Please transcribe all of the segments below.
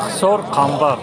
Hisor Qambar.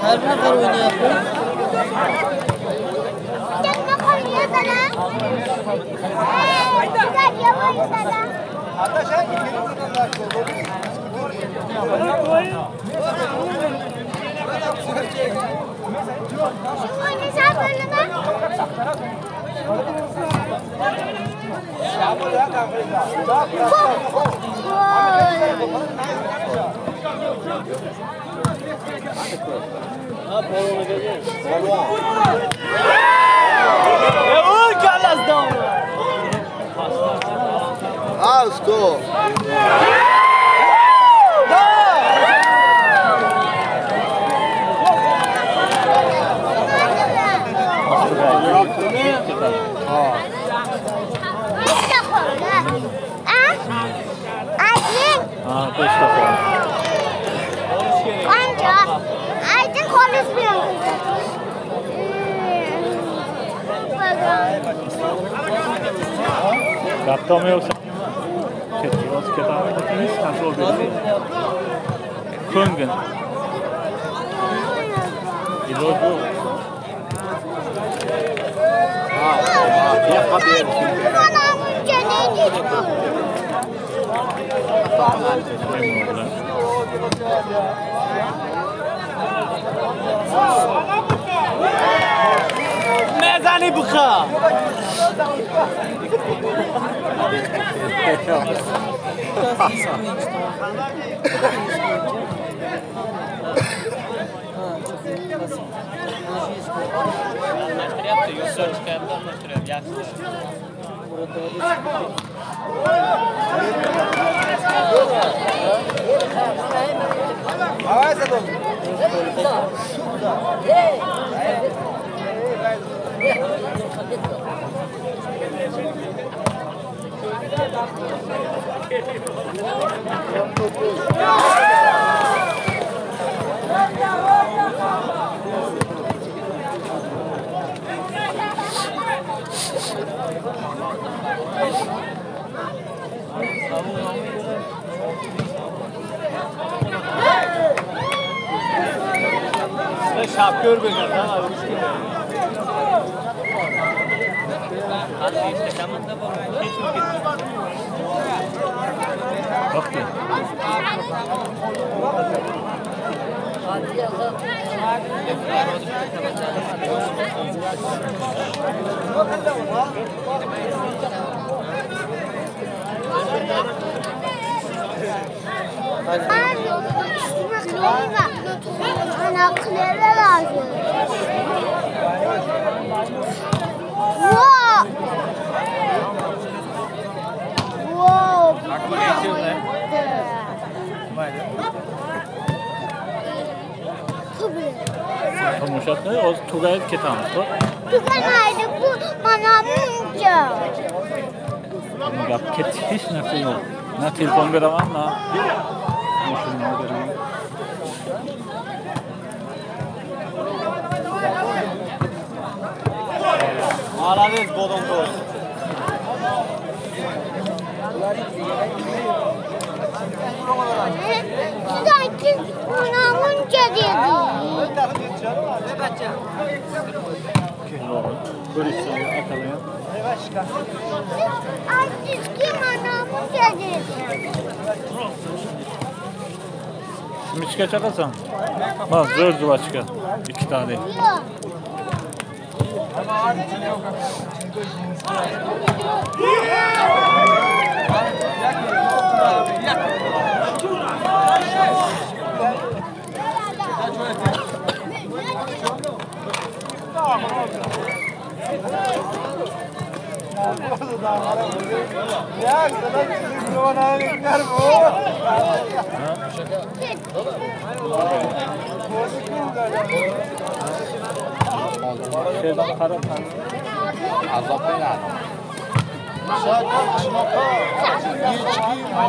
Her ne kadar oynayapti? Gapdami yo'qsa? Ketib ketamiz, kontrol berib. Ko'ngin. Iloj yo'q. Mezani buxa. Shapka o'rgangan, Tomosha qilib, hozir tugayib ketamiz, to'g'ri? Tugamaydi, bu mana buncha. Gap ketish hech narsa yo'q. Na telefon beraman, na mashina beraman. Молодец, Bodonkoy. Sanki ona dedi. Michka chaqasan? Bak zo'r zuvachka. 2 tane.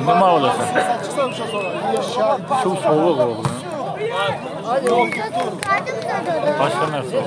Nima olasan? Suv sovuq o'g'lim. Boshqa narsa.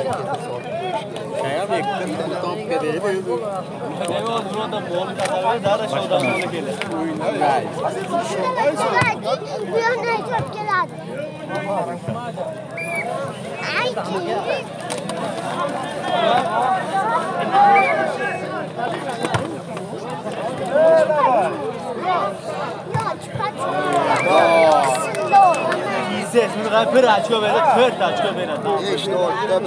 Bir очко beradi, 4 очко beradi. 5 4 4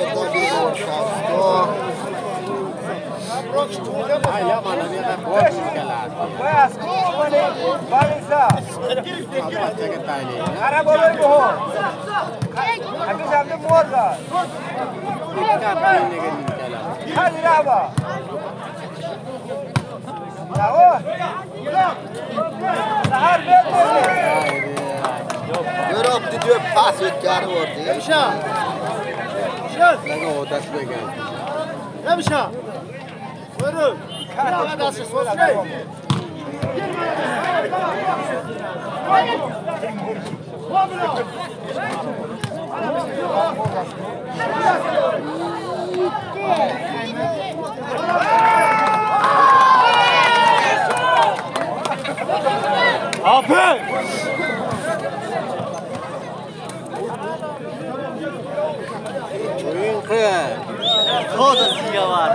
Pas o'tkazib yubordi. Yamsha. Yamsha. Buyurun. Abi! To'g'risiga var.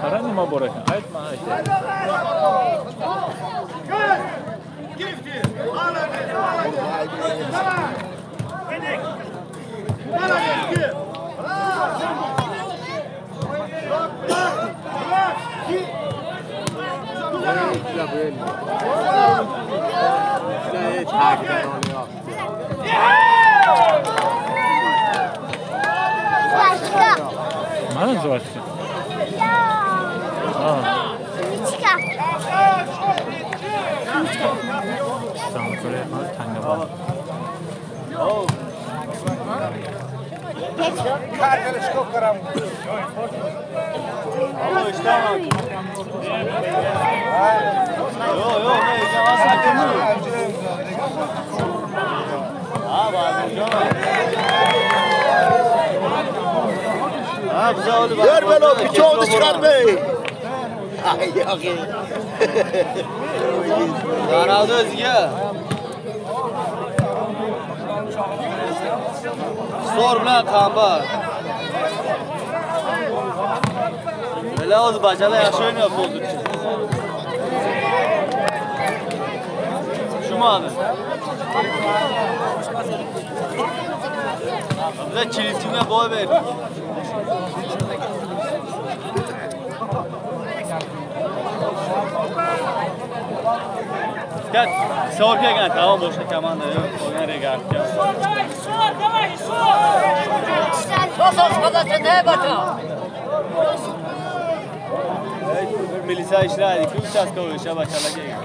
Qara nima bor ekan? Aytma, ayt. Mana zuvachka. Michka. Tanga bor. Yer belo pichog'ni chiqarmay. Ay yo'q. Qaradi o'ziga. Zo'r bilan qambar. Bela o'zi bachalar yaxshi o'ynayapti hozircha. Tushunmadim. Biza Chilisinga boy berdik. Gel, Sorga gel, tamam boshqa komanda yo'q, qolgan regarga. Milisa ishlaydi-ku, uchastkovoy shabakalarga.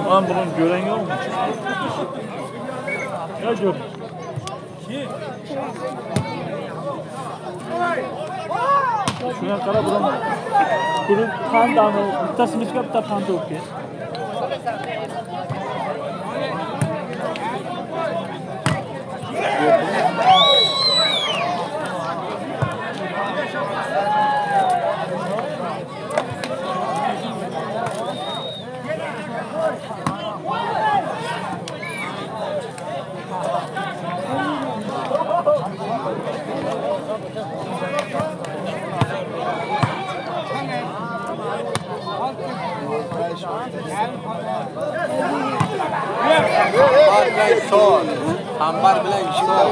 Lan bunun gören yok mu? Ya gör. Shunga qarab bular buni pandani bitta smishka bitta panda o'tgan. Ambar bilan ishlar.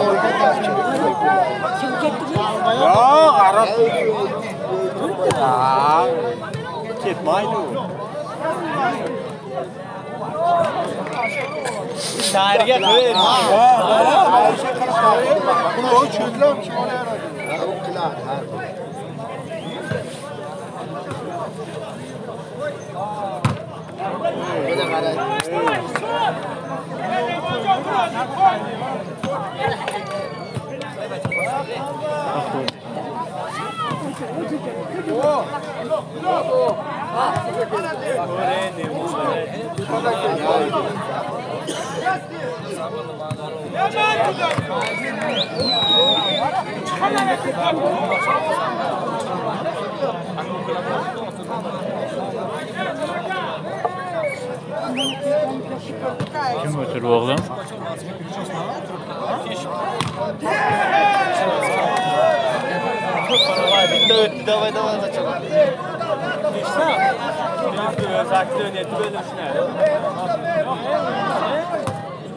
Yo'q, arab. Ha, ketmaydi u. Shahriga qo'ying. Buni o cho'zlam kim olayaradi? U qiladi har. Buni qarang. Kim o'tirib o'g'lim? Bitta o'tdi, davay davay qachon. Nechta? 8 7 bo'lishni.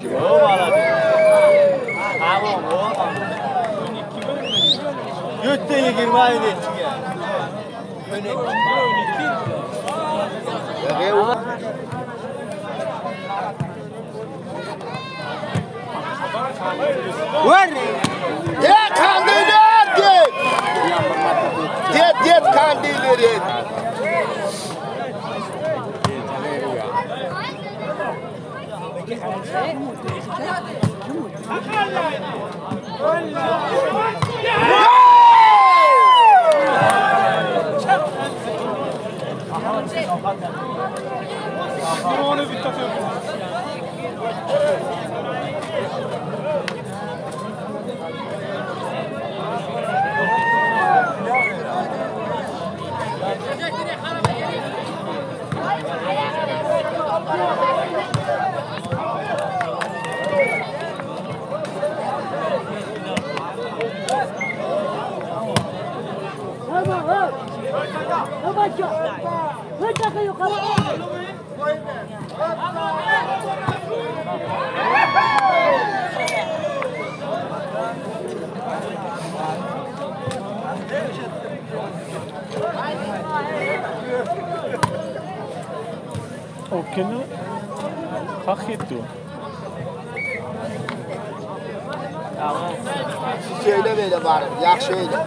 Yo'q, oladi. Tamom, 12 bo'lmi? Yo'tdi 20 nechiga. 12 12. Ya qandaylar deb. Deb deb qandaylar deb. Okini haq etdi u. Söyle böyle bari, yaxshi o'yla.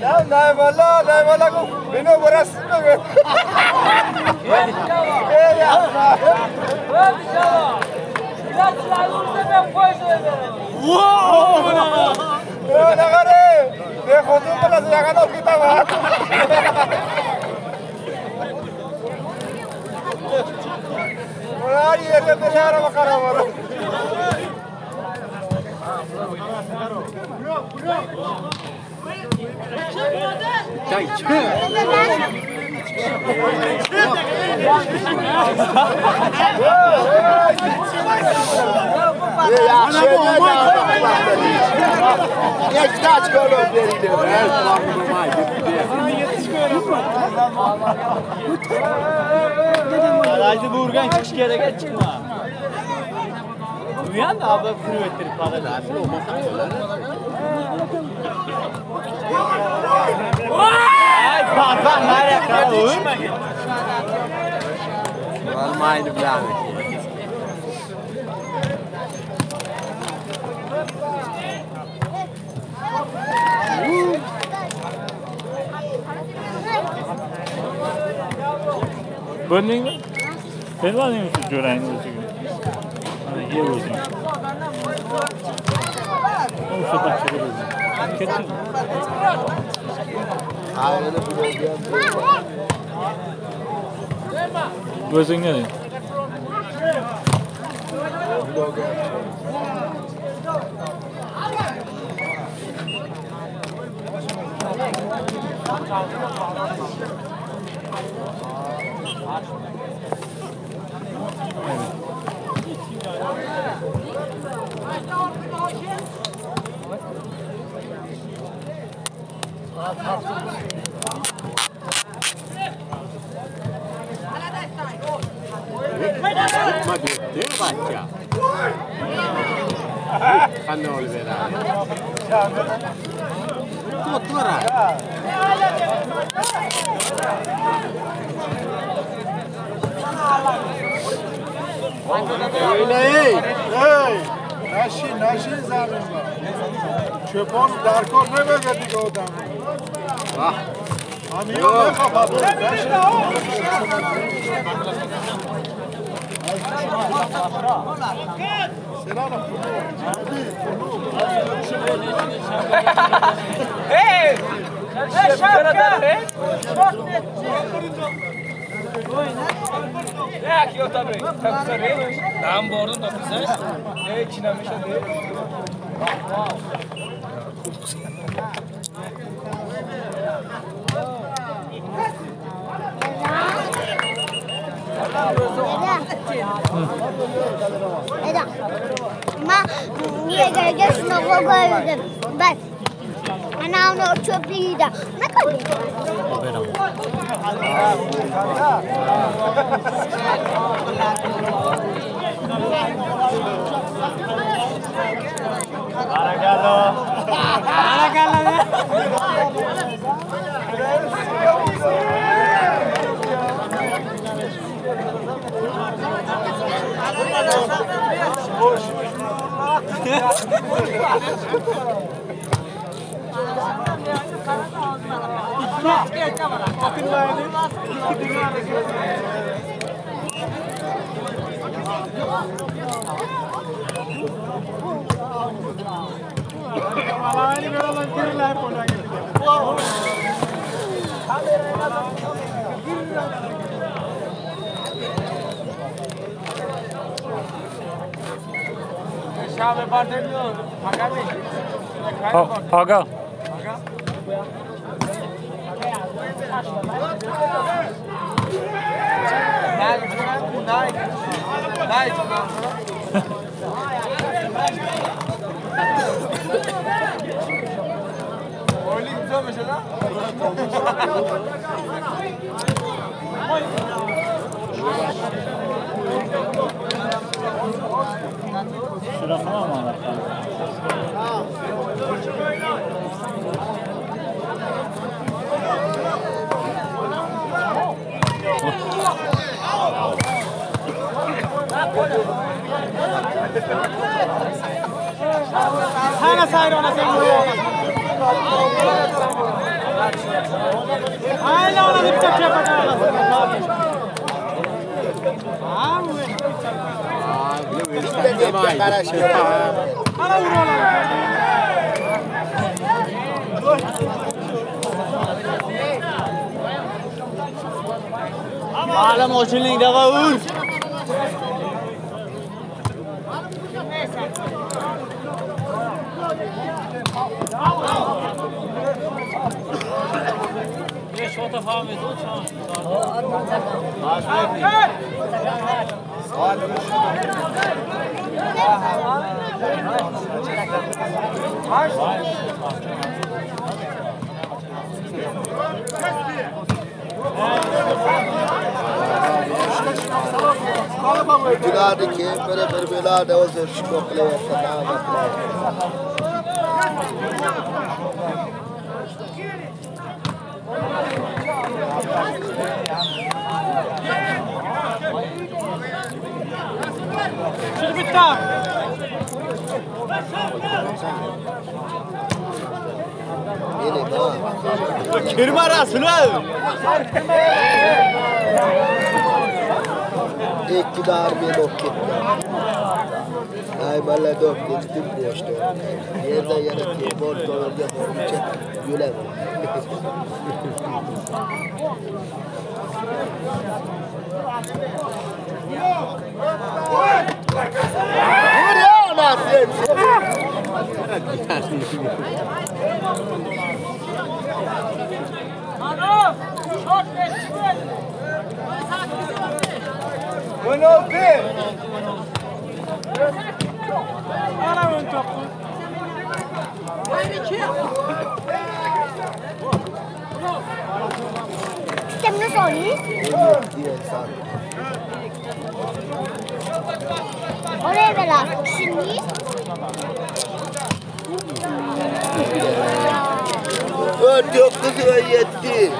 Nayvalla, nayvalla meni o'rasizmi? Garajda bu urgan chiqish kerak, chiqma. U ham avval pul o'ttirib qoladi. Ay, baba, nariya qara, o'ymagan. Olmaydi bilamiz. Bo'ldingmi? Bermadingmi shu jo'rangni o'ziga? Mana yer o'zing. O'sha taqchada o'zing. Ketdingmi? O'zingga de. Nashi zamin var. Çöpon darkor ne verdik odam. Amiyo ne kapadı? Hey! Man yerga shunaqa qo'ydim. Bas. Ana uni cho'pligida. Nima qildi? Beraman. Barakallo. Barakallo. Paga. Bitta gapga qarash kerak. Ma'lum ochiling dag'a ur. Julardiki bir bir o'zi shiko qilyapti, nima qilyapti. Chiqib bitta. Kirma Rasul. Ikki darbe do'q ketdi. Ay balla do'q ketdi bo'shdi. Yerda yana bor to'g'riga borguncha yo'ladi. Oraya ver artık şimdi. 9 ve 7.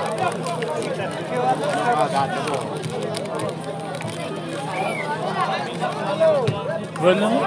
Bo'ldimi?